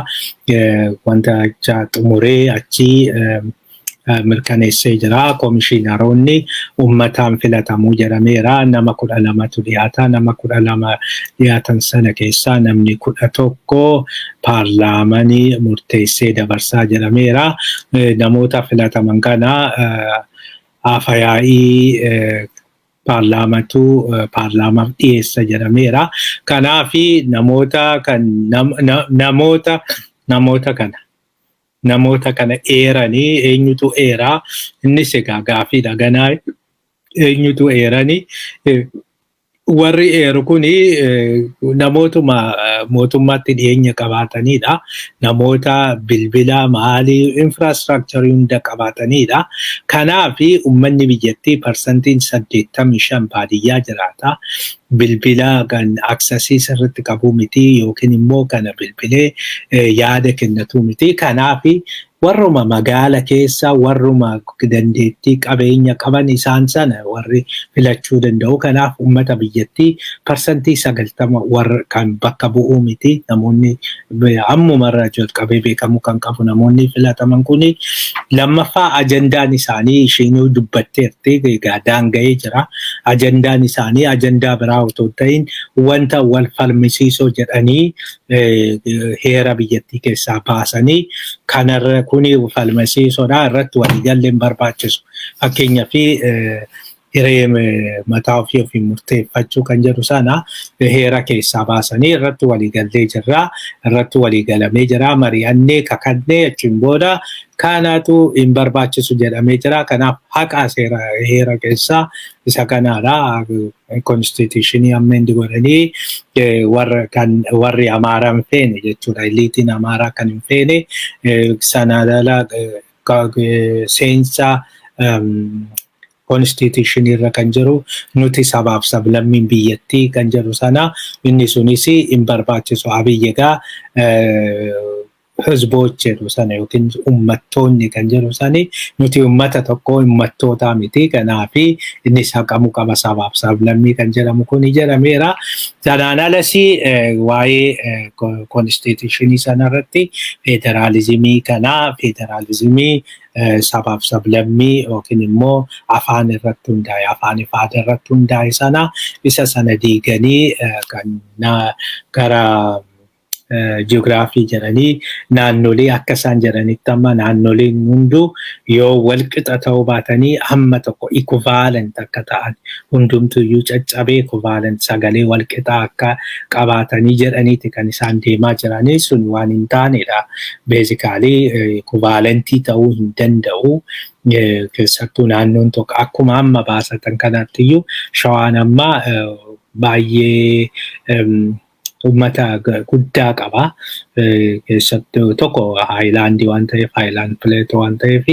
wanta xumuree achii mirkaneessee jira. Komishiinaroonni uummataan filatamuu jedhameera. Nama 12tu dhiyaata. Nama 12 dhiyaatan sana keessaa namni 11 paarlaamanii murteessee dabarsaa jedhameera. Namoota filataman kana afayaa'ii paarlaamatu paarlaamaaf dhiyeessa jedhameera. Kanaafi namoota kan namoota kana eeranii, eenyutu eeraa? Innis egaa gaafiidha ganaa, eenyutu eeranii? Warri eeru kuni namootuma mootummaatti dhiyeenya qabaatanidha. Namoota bilbila maalii infrastructure hunda qabaatanidha. Kanaaf uummanni biyyattii 85% baadiyyaa jiraata. Bilbila kan access sirriitti qabu miti yookiin immoo kana bilbilee yaada kennatu miti. Kanaaf warruma magaala keessa warruma dandeettii qabeenya qaban isaan sana warri filachuu danda'u. Kanaaf uummata biyyattii 90% warra kan bakka bu'uu miti. Namoonni ammumarraa jalqabee beekamuu kan qabu namoonni filataman kuni. Lammaffaa, ajandaan isaanii isheenuu dubbatteerti, egaa daanga'ee jira. Ajandaan isaanii ajandaa biraa otoo hin ta'in wanta wal falmisiisoo jedhanii heera biyyattii keessaa baasanii kanarra kuni falmisiisoodha, irratti waliigallee hin barbaachisu. Fakkeenyaaf, hiree mataa ofii ofiin murteeffachuu kan jedhu sana heera keessaa baasanii irratti waliigallee jirra. Irratti waliigalamee jira. Mari'annee kakannee achiin booda kanatu hin barbaachisu jedhamee jira. Kanaaf haqa seera heera keessaa isa kanaadha. Constitution amend godhanii warra kan warri Amaaraa hin feene jechuudha. Eliitiin Amaaraa kan hin feene sana ala seensa constitution irra kan jiru nuti sabaaf sablammiin biyyattii kan jedhu sana inni sunis hin barbaachisu. Abiyyi egaa ህዝቦች jedhu sana yookiin uummattoonni kan jedhu sani nuti uummata tokko, uummattoota miti, kanaafi innis haqamuu qaba sabaaf sablammii kan jedhamu kuni jedhameera. Sanaan alas waa'ee constitution sanarratti federaalizimii kanaa, federaalizimii sabaaf sablammii yookiin immoo afaan irratti hundaa'e, afaan aadaa irratti hundaa'e sana isa sana diiganii kan gara ji'oogiraafii jedhanii naannolee akka isaan jedhanitti amma naannoleen hunduu yoo walqixa ta'uu baatanii hamma tokko equivalent akka ta'an, hundumtuyyuu caccabee equivalent sagalee walqixa akka qabaatanii jedhaniiti kan isaan deemaa jiranii. Sun waan hin taanedha. Basically equivalent ta'uu hin danda'u. Keessattuu naannoon tokko akkuma amma baasatan kanattiyyuu Shawaan amma baay'ee uummata guddaa qaba. Keessattuu tokko highland waan ta'eef, highland plateau waan ta'eef,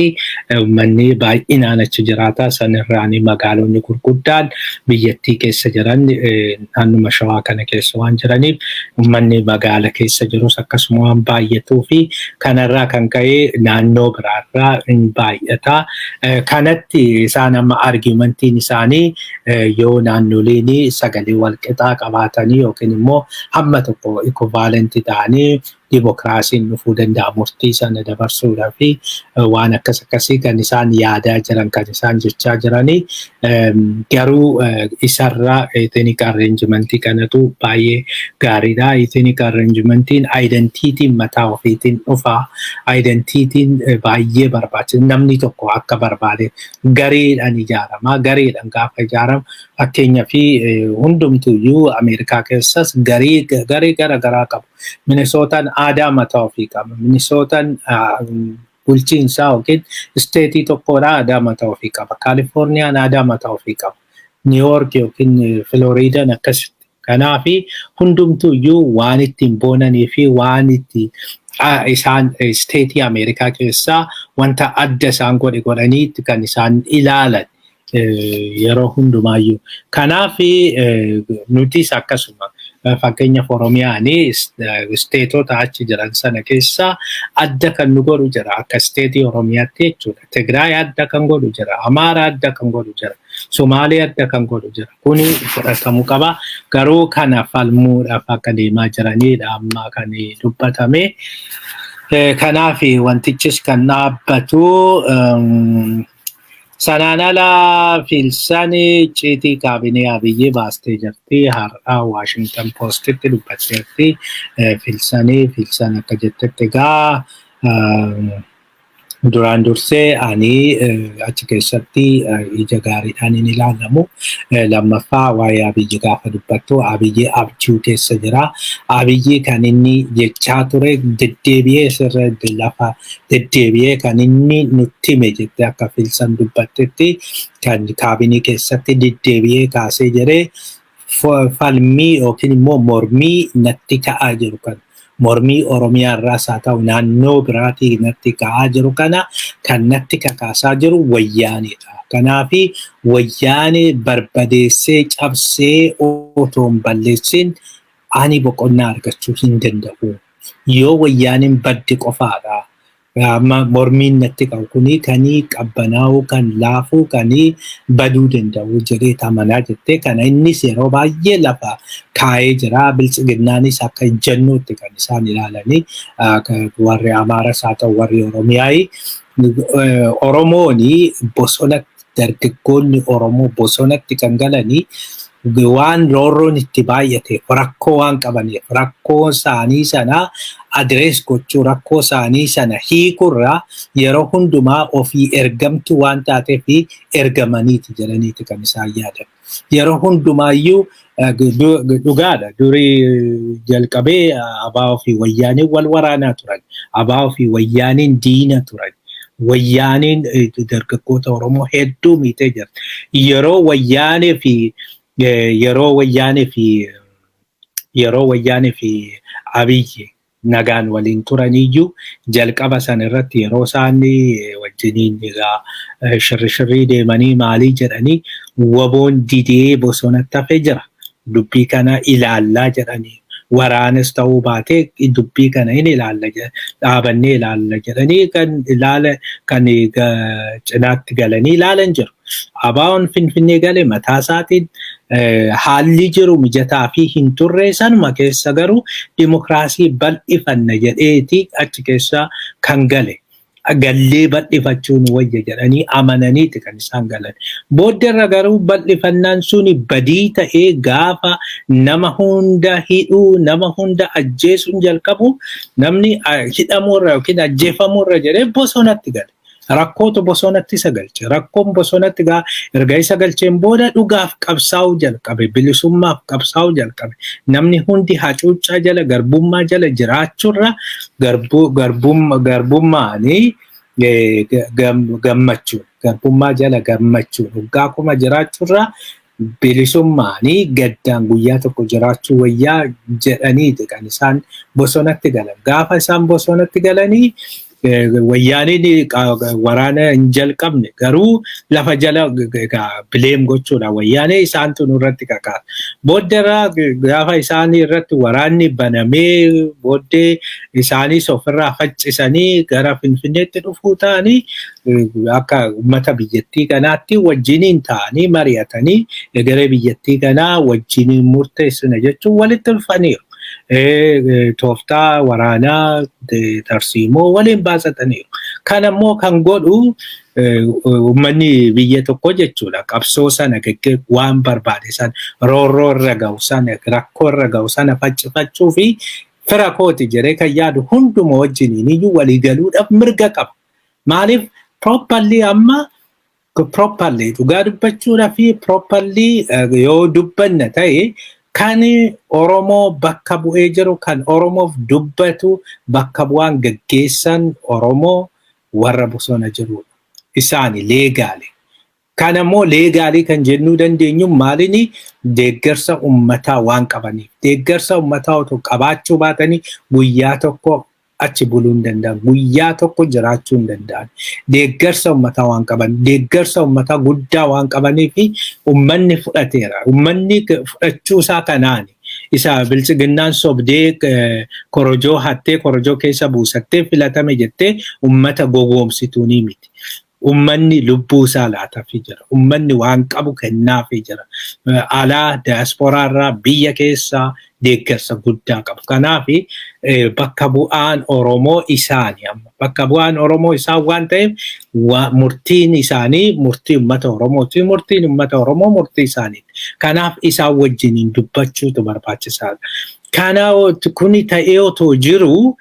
uummanni baay'inaan achi jiraata. Sanirraan magaalonni gurguddaan biyyattii keessa jiran naannuma Shawaa kana keessa waan jiraniif, uummanni magaala keessa jirus akkasuma waan baay'atuu fi kanarraa kan ka'e naannoo biraarraa hin baay'ata. Kanatti isaan amma argumentiin isaanii yoo naannoleen sagalee walqixaa qabaatanii yookiin immoo hamma tokko equivalent ta'anii dimokiraasiin dhufuu danda'a murtii sana dabarsuudhaa fi waan akkas akkasii kan isaan yaadaa jiran, kan isaan jechaa jiranii. Garuu isarraa ethnic arrangement kanatu baay'ee gaariidha. Ethnic arrangementiin identityn mataa ofiitiin dhufa. Identityn baay'ee barbaachisa. Namni tokko akka barbaade gareedhaan ijaarama. Gareedhaan gaafa ijaaramu, fakkeenyaa fi hundumtuyyuu Ameerikaa keessas garee garee gara garaa qabu. Minisootaan aadaa mataa ofii qaba. Minisootaan bulchiinsaa yookiin state tokkodha, aadaa mataa ofii qaba. Kaalifoorniyaan aadaa mataa ofii qaba. Niiwoork yookiin Filooriidaan akkasitti. Kanaafi hundumtuyyuu waan ittiin boonanii fi waan itti isaan state Ameerikaa keessaa wanta adda isaan godhe godhanii kan isaan ilaalan yeroo hundumaayyuu. Kanaaf nutis akkasuma, fakkeenyaaf Oromiyaan stateota achi jiran sana keessaa adda kan nu godhu jira akka state Oromiyaatti jechuudha. Tigraay adda kan godhu jira. Amaara adda kan godhu jira. Somaalee adda kan godhu jira. Kuni fudhatamuu qaba. Garuu kana falmuudhaaf akka deemaa jiranidha amma kan dubbatame. Kanaaf wantichis kan dhaabbatu. Sanaan ala Filsan icciitii kaabinee Abiyyi baastee jirti. Har'a Washington Postitti dubbatteerti. Filsanii Filsan akka jettetti egaa duraan dursee ani achi keessatti ija gaariidhaan hin ilaalamu. Lammaffaa, waa'ee Abiyyi gaafa dubbattu Abiyyi abjuu keessa jira. Abiyyi kan inni jechaa ture deddeebi'ee sirra lafa deddeebi'ee kan inni nutti hime jettee akka Filsan dubbattetti kan kaabinii keessatti deddeebi'ee kaasee jiree Falmii yookiin immoo mormii natti ka'aa jiru kana, mormii Oromiyaa irraas haa ta'u naannoo biraatii natti ka'aa jiru kana, kan natti kakaasaa jiru Wayyaanedha. Kanaafi Wayyaanee barbadeessee cabsee otoo hin balleessin ani boqonnaa argachuu hin danda'u. Yoo Wayyaaneen badde qofaadha. Amma mormiin natti qabu kuni kanii qabbanaa'uu, kan laafuu, kanii baduu danda'u jedhee amanaa jettee. Kana innis yeroo baay'ee lafa kaa'ee jira. Biltsiginnaanis akka ejjennootti kan isaan ilaalanii, warri Amaaras haa ta'u warri Oromiyaa, Oromooni bosonatti, dargaggoonni Oromoo bosonatti kan galanii waan roorroon itti baay'ateef, rakkoo waan qabaniif, rakkoo isaanii sana address gochuu, rakkoo isaanii sana hiikurraa yeroo hundumaa ofii ergamtu waan taateef ergamaniiti jedhaniiti kan isaan yaadan. Yeroo hundumaayyuu dhugaadha. Durii jalqabee ABO fi Wayyaaniin wal waraanaa turan. ABO fi Wayyaaniin diina turan. Wayyaaniin dargaggoota Oromoo hedduu miitee jirti. Yeroo Wayyaanee fi Abiyyi nagaan waliin turaniyyuu, jalqaba sana irratti yeroo isaan wajjiniin egaa shirri shirrii deemanii maalii jedhanii, WBOn didee bosonatti hafee jira. Dubbii kana ilaallaa jedhanii, waraanas ta'uu baatee dubbii kana hin ilaalla, dhaabannee ilaalla jedhanii kan ilaala, kan cinaatti galanii ilaalan jiru. ABOn Finfinnee gale mataa isaatiin haalli jiru mijataa fi hin turre. Sanuma keessa garuu dimokiraasii bal'ifanna jedheeti achi keessa kan gale. Gallee bal'ifachuun wayya jedhanii amananiiti kan isaan galan. Booddeerra garuu bal'ifannaan suni badii ta'ee gaafa nama hunda hidhuu, nama hunda ajjeesuun jalqabu, namni hidhamuurra yookiin ajjeefamuurra jedhee bosonatti gale. Rakkootu bosonatti isa galche. Rakkoon bosonatti erga isa galcheen booda dhugaaf qabsaa'uu jalqabe. Bilisummaaf qabsaa'uu jalqabe. Namni hundi hacuuccaa jala, garbummaa jala jiraachuurra garbummaanii gammachuun, garbummaa jala gammachuun waggaa 1000 jiraachuurra bilisummaanii gaddaan guyyaa tokko jiraachuu wayyaa jedhaniiti kan isaan bosonatti galan. Gaafa isaan bosonatti galanii Wayyaaniin waraana hin jalqabne, garuu lafa jala blame gochuudha. Wayyaanee isaantu nurratti kakaasa. Booddeerraa gaafa isaan irratti waraanni banamee, booddee isaanis ofirraa faccisanii gara Finfinneetti dhufuu ta'anii, akka uummata biyyattii kanaatti wajjiniin ta'anii mari'atanii egeree biyyattii kanaa wajjiniin murteessina jechuun walitti dhufaniiru. Tooftaa waraanaa, tarsiimoo waliin baasataniiru. Kan ammoo kan godhu uummanni biyya tokko jechuudha. Qabsoo sana waan barbaade sana, roorroo irra ga'u sana, rakkoo irra ga'u sana faccifachuu fi fira kooti jedhee kan yaadu hunduma wajjiniin iyyuu walii galuudhaaf mirga qaba. Maaliif properly, amma properly dhugaa dubbachuudhaa fi properly yoo dubbanna ta'e, kan Oromoo bakka bu'ee jiru, kan Oromoof dubbatu, bakka bu'aan gaggeessan Oromoo warra bosona jirudha. Isaani legally. Kan ammoo legally kan jennuu dandeenyu maalini? Deeggarsa uummataa waan qabaniif. Deeggarsa uummataa otoo qabaachuu baatanii guyyaa tokko achi buluu hin danda'an. Guyyaa tokko jiraachuu hin danda'an. Deeggarsa uummataa waan qaban, deeggarsa uummataa guddaa waan qabanii fi uummanni fudhateera. Uummanni fudhachuu isaa kanaani. Isa Biltsiginnaan sobdee korojoo hattee korojoo keessa buusattee filatame jettee uummata gowwoomsituu ni miti. Uummanni lubbuu isaa laataafii jira. Uummanni waan qabu kennaafii jira. Alaa diyaasporaa irraa, biyya keessaa deeggarsa guddaa qabu. Kanaaf bakka bu'aan Oromoo isaani amma. Bakka bu'aan Oromoo isaan waan ta'eef, murtiin isaanii murtii uummata Oromooti. Murtiin uummata Oromoo murtii isaaniiti. Kanaaf isaan wajjiniin dubbachuutu barbaachisaadha. Kana kuni ta'ee otoo jiru,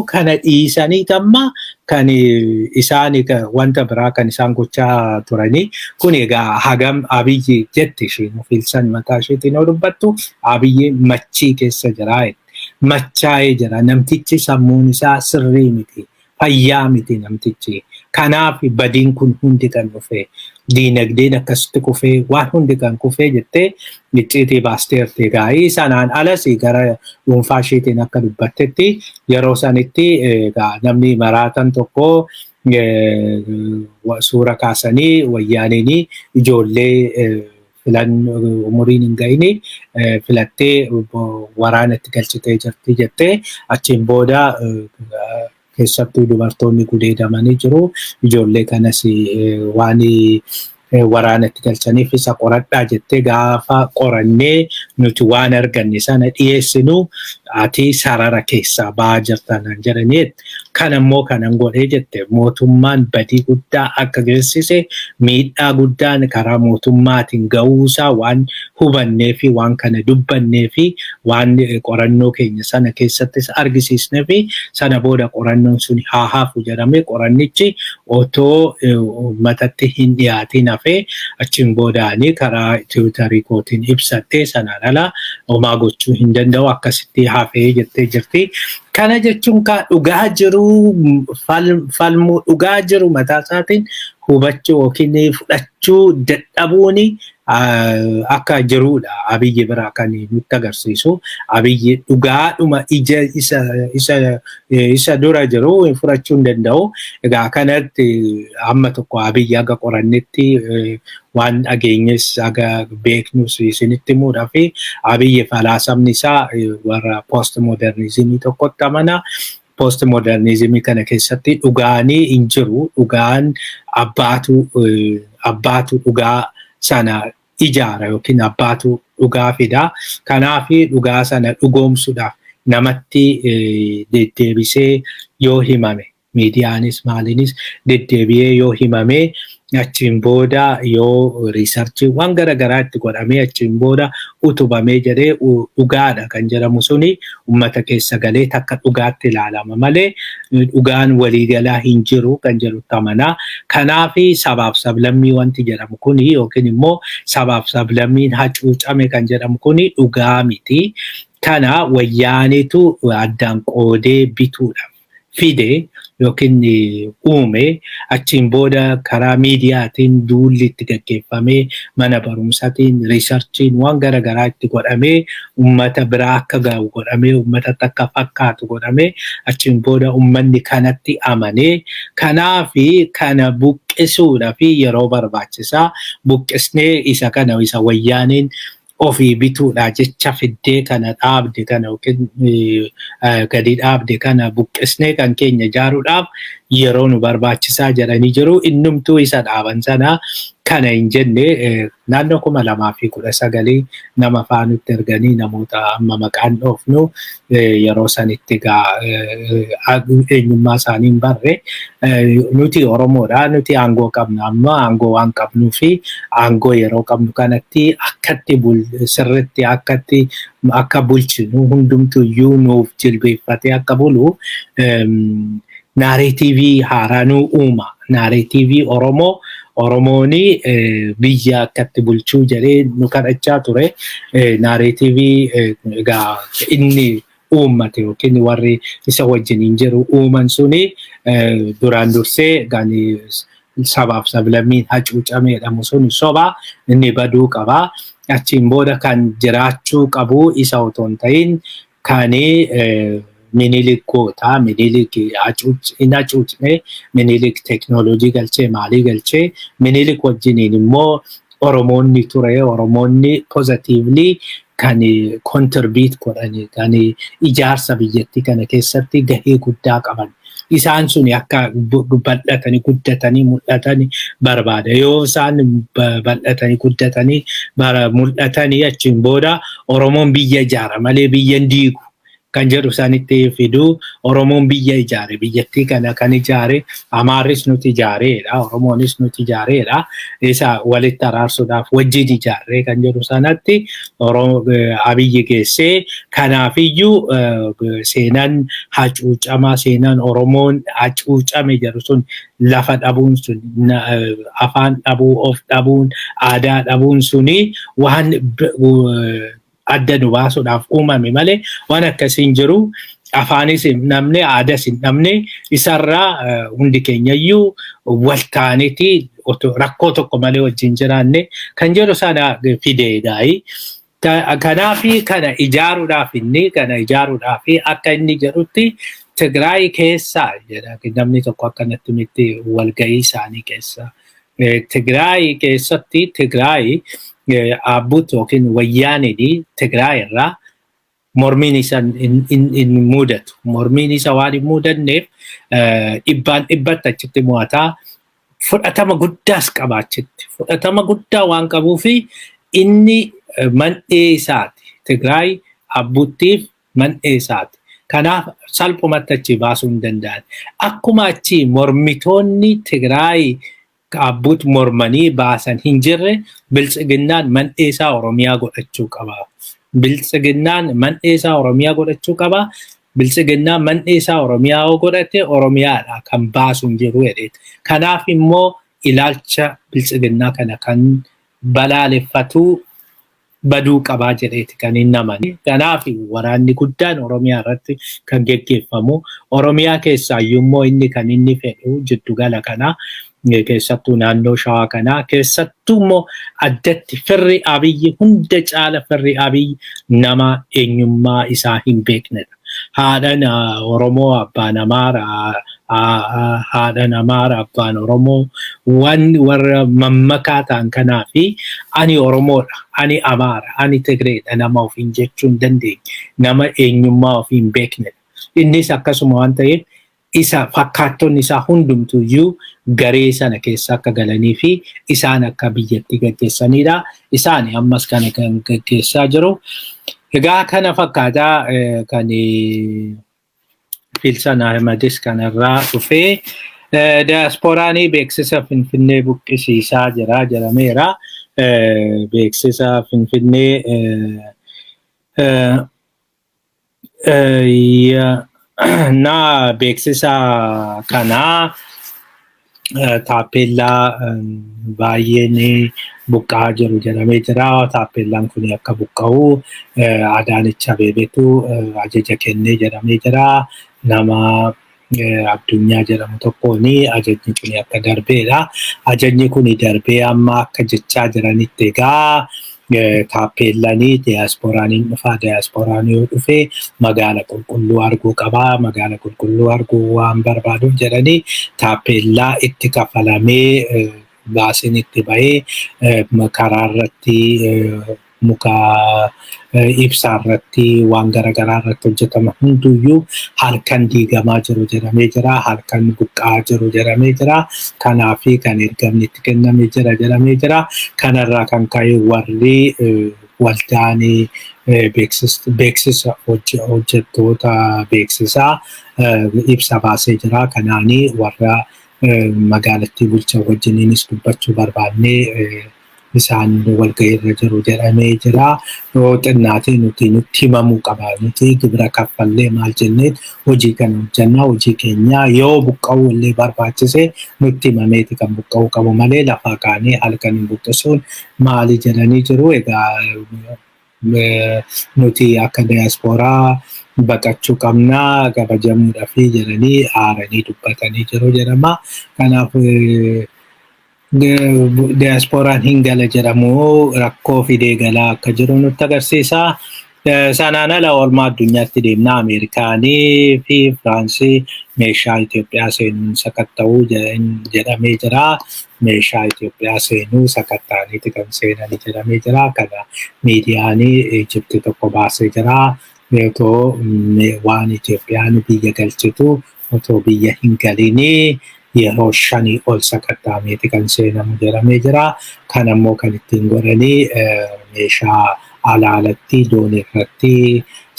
kana dhiisanii amma kan isaan wanta biraa kan isaan gochaa turanii kun egaa hagam Abiyyi jette isheen ofiilsan mataa isheetiin yoo dubbattu, Abiyyi machii keessa jira. Machaa'ee jira. Namtichi sammuun isaa sirrii miti. Fayyaa miti namtichi. Kanaaf badiin kun hundi kan dhufe, diinagdeen akkasitti kufee, waan hundi kan kufee jettee icciitii baasteerti. Gaa'ii sanaan alas gara dhuunfaa isheetiin akka dubbattetti, yeroo sanitti namni maraatan tokko suura kaasanii wayyaaniin ijoollee filan umuriin hin ga'ini filattee waraanatti galchitee jirti jettee, achiin booda keessattuu dubartoonni gudeedamanii jiru. Ijoollee kanas waan waraanatti galchaniif isa qoradhaa jettee, gaafa qorannee nuti waan arganne sana dhiyeessinu ati sarara keessaa ba'aa jirta naan jedhanii, kan ammoo kanan godhee jette, mootummaan badii guddaa akka geessise, miidhaa guddaan karaa mootummaatiin ga'uusaa waan hubannee fi waan kana dubbannee fi waan qorannoo keenya sana keessattis argisiisnee fi sana booda qorannoon sun haa hafu jedhamee qorannichi otoo uummatatti hin dhiyaatin hafee, achiin boodaanii karaa Tiwiitarii kootiin ibsattee sanaan ala homaa gochuu hin danda'u, akkasitti hafee jettee jirti. Kana jechuun kaa dhugaa jiru falmuu, dhugaa jiru mataa isaatiin hubachuu yookiin fudhachuu dadhabuun akka jirudha Abiyyi biraa kan nutti agarsiisu. Abiyyi dhugaadhuma ija isa dura jiru fudhachuu hin danda'u. Egaa kanatti amma tokko Abiyyi haga qorannetti waan dhageenyes haga beeknus isinitti himuudhaa fi Abiyyi falaasamni isaa warra post modernizimii tokkotti amana. Post modernizimii kana keessatti dhugaanii hin jiru. Dhugaan abbaatu dhugaa sana ijaara yookiin abbaatu dhugaa fida. Kanaaf dhugaa sana dhugoomsuudhaaf namatti deddeebisee yoo himame, miidiyaanis maaliinis deddeebi'ee yoo himame, achiin booda yoo researchiiwwan garaagaraa itti godhamee, achiin booda utubamee jedhee dhugaadha kan jedhamu suni uummata keessa galee takka dhugaatti ilaalama malee dhugaan waliigalaa hin jiru kan jedhutti amanaa. Kanaaf sabaaf sablammii wanti jedhamu kuni yookiin immoo sabaaf sablammiin hacuucame kan jedhamu kuni dhugaa miti. Kana wayyaanetu addaan qoodee bituudhaaf fide yookiin uume. Achiin booda karaa miidiyaatiin duulli itti gaggeeffamee, mana barumsaatiin researchiin waan garaagaraa itti godhamee, uummata biraa akka ga'u godhamee, uummatatti akka fakkaatu godhamee, achiin booda uummanni kanatti amanee, kanaafi kana buqqisuudhaa fi yeroo barbaachisaa buqqisnee isa kana isa wayyaaniin ofii bituudha jecha fiddee kana dhaabde kana yookiin gadi dhaabde kana buqqisnee kan keenya ijaaruudhaaf yeroo nu barbaachisaa jedhanii jiru. Innumtuu isa dhaaban sana kana hin jenne. Naannoo 2019 nama faanutti erganii, namoota amma maqaan dhoofnu yeroo sanitti egaa eenyummaa isaanii hin barre, nuti Oromoodha, nuti aangoo qabna, amma aangoo waan qabnuu fi aangoo yeroo qabnu kanatti akkatti sirritti akkatti akka bulchinu, hundumtu iyyuu nuuf jilbeeffatee akka bulu narrative haaraa nuu uuma. Narrative Oromoo, Oromoon biyya akkatti bulchuu jedhee nu kadhachaa ture. Narrative egaa inni uummate yookiin warri isa wajjin hin jiru uuman suni duraan dursee gani sabaaf sablammiin hacuucame jedhamu sun soba, inni baduu qaba. Achiin booda kan jiraachuu qabu isa otoo hin ta'in kan Minilik goota. Minilik hin hacuucne, Minilik teeknooloojii galchee, maalii galchee, Minilik wajjiniin immoo Oromoonni ture. Oromoonni positively kan contribute godhani, kan ijaarsa biyyattii kana keessatti gahee guddaa qaban. Isaan suni akka bal'atanii guddatanii mul'atanii barbaada. Yoo isaan bal'atanii guddatanii mul'atanii, achiin booda Oromoon biyya ijaara malee biyya hin diigu kan jedhu isaanitti fiduu. Oromoon biyya ijaare, biyyattii kana kan ijaare, Amaarris nuti ijaareedha, Oromoonis nuti ijaareedha, isa walitti araarsuudhaaf wajjin ijaarree kan jedhu sanatti Abiyyi geessee, kanaafiyyuu seenaan hacuucamaa, seenaan Oromoon hacuucame jedhu sun, lafa dhabuun sun, afaan dhabuu, of dhabuun, aadaa dhabuun suni waan adda nu baasuudhaaf uumame malee waan akkasiin jiru. Afaanis hin dhabne, aadaas hin dhabne, isarraa hundi keenyayyuu wal taaneeti rakkoo tokko malee wajjin jiraanne kan jedhu sana fideedhaayi. Kanaafi kana ijaaruudhaaf, inni kana ijaaruudhaaf akka inni jedhutti Tigraay keessaa jedha namni tokko akkanatti miti walgahii isaanii keessa. Tigraay keessatti Tigraay Abut yookiin Wayyaaneen Tigraay irraa mormiin isa hin mudatu. Mormiin isa waan hin mudanneef dhibbaan dhibbatti achitti mo'ataa, fudhatama guddaas qaba achitti. Fudhatama guddaa waan qabuufi inni mandhee isaati. Tigraay Abuttiif mandhee isaati. Kanaaf salphumatti achi baasuu hin danda'an. Akkuma achi mormitoonni Tigraay Abut mormanii baasan hin jirre, Biltsiginnaan mandhee isaa Oromiyaa godhachuu qaba. Biltsiginnaan mandhee isaa Oromiyaa godhachuu qaba. Biltsiginnaan mandhee isaa Oromiyaa yoo godhate Oromiyaadha kan baasu hin jiru jedheeti. Kanaaf immoo ilaalcha Biltsiginnaa kana kan balaaleffatu baduu qabaa jedheeti kan hin amane. Kanaaf waraanni guddaan Oromiyaa irratti kan geggeeffamu. Oromiyaa keessaayyuu immoo inni kan inni fedhu jiddugala kana, keessattuu naannoo Shawaa kanaa keessattuu immoo addatti firri Abiyyi, hunda caala firri Abiyyi nama eenyummaa isaa hin beeknedha. Haadhan Oromoo, abbaan Amaara, haadhan Amaara, abbaan Oromoo, waan warra mammakaa ta'an kanaa fi ani Oromoodha, ani Amaara, ani Tigreedha nama ofiin jechuu hin dandeenye, nama eenyummaa ofii hin beeknedha. Innis akkasuma waan ta'eef isa fakkaattonni isaa hundumtuyyuu garee sana keessa akka galanii fi isaan akka biyyatti gaggeessanidha. Isaan ammas kana kan gaggeessaa jiru. Egaa kana fakkaataa kan Filsan Ahmedis kanarraa dhufee diyaaspooraan beeksisa Finfinnee buqqisiisaa jira jedhameera. Beeksisa Finfinnee na beeksisa kanaa taappeellaa baay'een buqqa'aa jiru jedhamee jira. Taappeellaan kun akka buqqa'u Adaanech Abeebeetu ajaja kennee jedhamee jira. Nama Addunyaa jedhamu tokkoon ajajni kun akka darbeedha. Ajajni kun darbee amma akka jechaa jiranitti egaa taappeellanii diyaaspooraan hin dhufaa, diyaaspooraan yoo dhufe magaala qulqulluu arguu qabaa, magaala qulqulluu arguu waan barbaaduuf jedhanii taappeellaa itti kafalamee, baasiin itti bahee, karaa irratti, muka ibsaa irratti, waan garaagaraa irratti hojjetama hunduyyuu halkan diigamaa jiru jedhamee jira. Halkan buqqa'aa jiru jedhamee jira. Kanaafi kan ergamni itti kennamee jira jedhamee jira. Kanarraa kan ka'e warri waldaan beeksisa hojjettoota beeksisaa ibsa baasee jira. Kanaanii warra magaalattii bulchan wajjiniinis dubbachuu barbaannee isaan walgahiirra jiru jedhamee jira. Yoo xinnaatee nuti nutti himamuu qaba. Nuti gibira kaffallee maal jennee hojii kana hojjannaa? Hojii keenya yoo buqqa'uu illee barbaachise nutti himameeti kan buqqa'uu qabu malee lafaa kaanee halkan hin buqqisuun maali jedhanii jiru. Egaa nuti akka diyaaspooraa baqachuu qabnaa kabajamuudhaafi jedhanii aaranii dubbatanii jiru jedhama. Kanaaf diyaaspooraan hin gala jedhamu rakkoo fidee galaa akka jiru nutti agarsiisa. Sanaan ala oolmaa addunyaatti deemnaa, Ameerikaanii fi Firaansii meeshaa Itoophiyaa seenuun sakatta'uu jedhamee jira. Meeshaa Itoophiyaa seenuu sakatta'aniiti kan seenan jedhamee jira. Kana miidiyaan Ijipti tokko baasee jira. Otoo waan Itoophiyaan biyya galchitu otoo biyya hin galinii yeroo 5 ol sakatta'ameeti kan seenamu jedhamee jira. Kan ammoo kan ittiin godhanii meeshaa alaalatti doonii irratti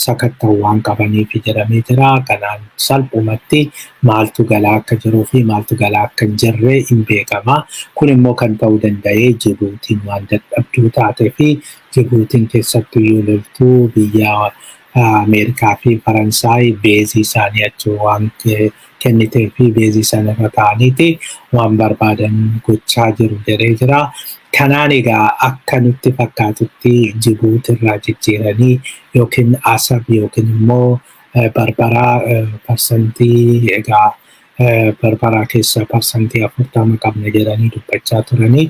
sakatta'u waan qabaniif jedhamee jira. Kanaan salphumatti maaltu galaa akka jiruu fi maaltu galaa akka hin jirre hin beekama. Kun immoo kan ta'uu danda'e Jibuutiin waan dadhabduu taatee fi Jibuutiin keessattuu yoo loltuu biyya Ameerikaa fi Faransaay beezii isaanii achi waan kennitee fi beezii sana irra ta'aniiti waan barbaadan gochaa jiru jedhee jira. Kanaan egaa akka nutti fakkaatutti Jibuuti irraa jijjiiranii yookiin Asab yookiin immoo Barbaraa parsantii, egaa Barbaraa keessa 40% qabna jedhanii dubbachaa turanii,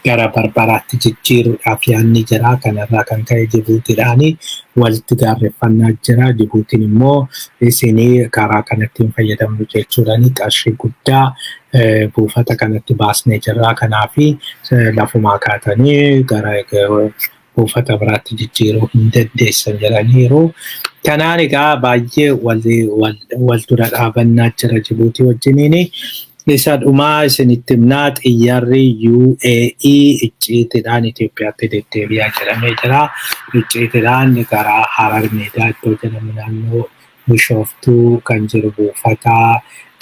gara Barbaraatti jijjiiruudhaaf yaadni jira. Kanarraa kan ka'e Jibuutiidhaani walitti gaarreeffannaa jira. Jibuutiin immoo isinii karaa kanatti hin fayyadamnu jechuudhaani, qarshii guddaa buufata kanatti baasnee jirra. Kanaafi lafumaa kaatanii gara buufata biraatti jijjiiruu hin dandeessan jedhaniiru. Kanaan egaa baay'ee wal dura dhaabannaa jira Jibuutii wajjiniini. Isa dhumaa isinitti himnaa, xiyyaarri UAE icciitiidhaan Itoophiyaatti deddeebi'aa jedhamee jira. Icciitiidhaan karaa Harar Meedaa iddoo jedhamu, naannoo Bishooftuu kan jiru buufata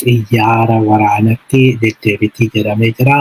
xiyyaara waraanatti deddeebitii jedhamee jira.